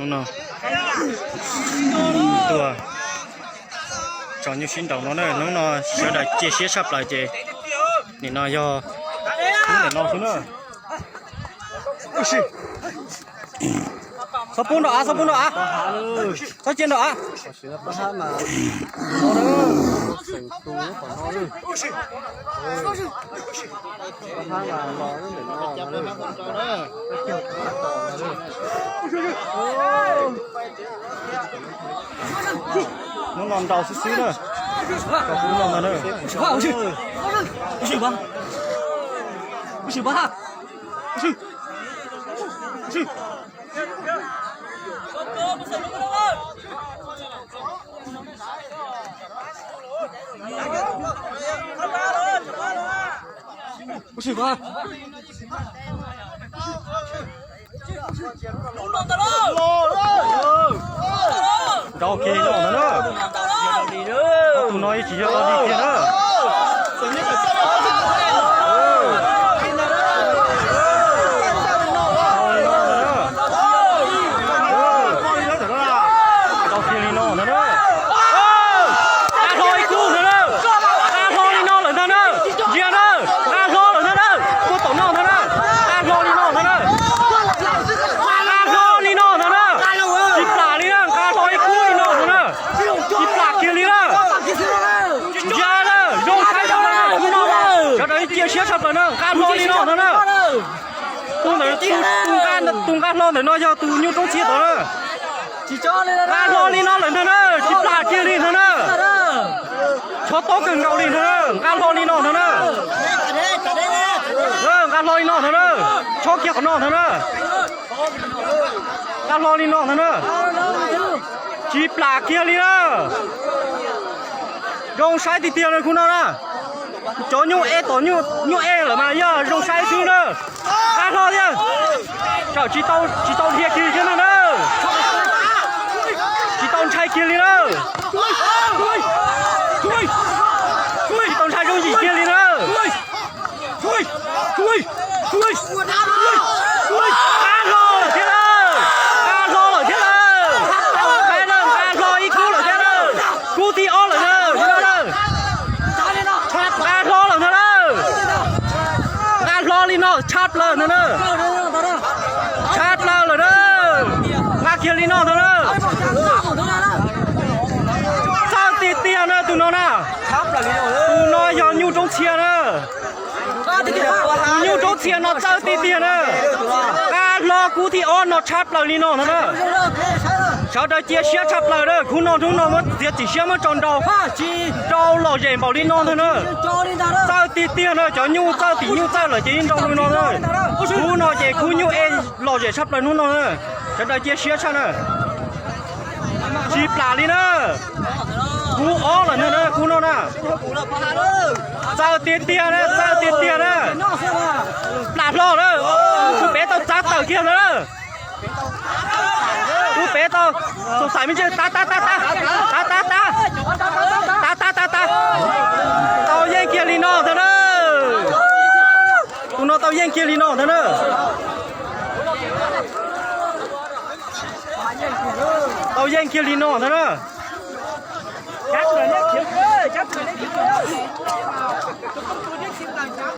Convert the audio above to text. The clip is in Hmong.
Hnub no tuaj tsom nyuj sib nraus no na, hnub no sawv daws cia siab tshaj plaws ces nim no yog hnub ntawm no xwb na. Txhob pub nrog av, txhob pub nrog av, txhob cia nrog av. Hnub no nrau xwb xwb na. Hnub no ntag na. Nrau kiag no ntag na. Ob tug no yeej tsis yog ua dig kiag na. Nrau kiag li no ntag na. Nqa hlo ib kub ntag na. Nqa hlo li no lawm ntag na. Ntsia na. Nqa hlo lawm ntag na. Puag tom no ntag na. Nqa hlo li no ntag na. Nqa hlo li no ntag na. Tsis plam li na, nqa hlo ib kub li no ntag na. Tsis plam kiag li na. Ntsia na, zoo saib zoo na, kub no na. Sawv daws cia siab tshaj plaws na, nqa hlo li no ntag na. Tus ntawd, tus nqa hlo ntawm no yog tus nyuj roob txhia tod na. Nqa hlo li no lawm ntag na, tsis plam kiag li ntag na. Chob tob kawg nkaus li ntag na, nqa hlo li no ntag na. Nqa hlo li no ntag na, chob kiag qhov no ntag na. Nqa hlo li no ntag na. Tsis plam kiag li na. Zoo saib tiag tiag na kub no na. Cov nyuj e tom nyuj e lawm mas yog zoo saib xwb na. Nqa hlo thiab. Tsis tau, tsis tau dhia kiag li thiab na. Tsis tau ntshai kiag li na. Tsis tau ntshai zoo yim kiag li na. Nqa hlo lawm thiab na. Nqa hlo lawm thiab na. Nqa hlo ib kub lawm thiab na. Kub thib ob lawm na. Nqa hlo lawm ntag na. Nqa hlo li no tshaj plaws ntag na. Tshaj plaws lawm na. Nqa kiag li no ntag na. Txawj tiag tiag na tus no na. Tus no yog nyuj roob txhia na. Tus nyuj roob txhia no txawj tiag tiag na. Nqa hlo kub thib ob no tshaj plaws li no ntag na. Sawv daws cia siab tshaj plaws na, kub no hnub no muab txiav txim siab muab tso nrau, nrau lom zem npaum li no ntag na. Txawj tiag tiag na, cov nyuj txawj tim nyuj txawj lawm ces yeej nrau li no na. Kub no ces kub nyuj e lom zem tshaj plaws hnub no na. Sawv daws cia siab tshaj na. Tsis plam li na. Kub ob lawm ntag na, kub no na. Txawj tiag tiag na, txawj tiag tiag na. Plam hlo lawm. Tus pem tau txav tawm kiag ntag na. Tus pem tau, xav xav me ntsis, tav tav tav tav, tav tav tav, tav tav tav tav. Tau yeej kiag li no ntag na. Tus no tau yeej kiag li no ntag na. Tau yeej kiag li no ntag na.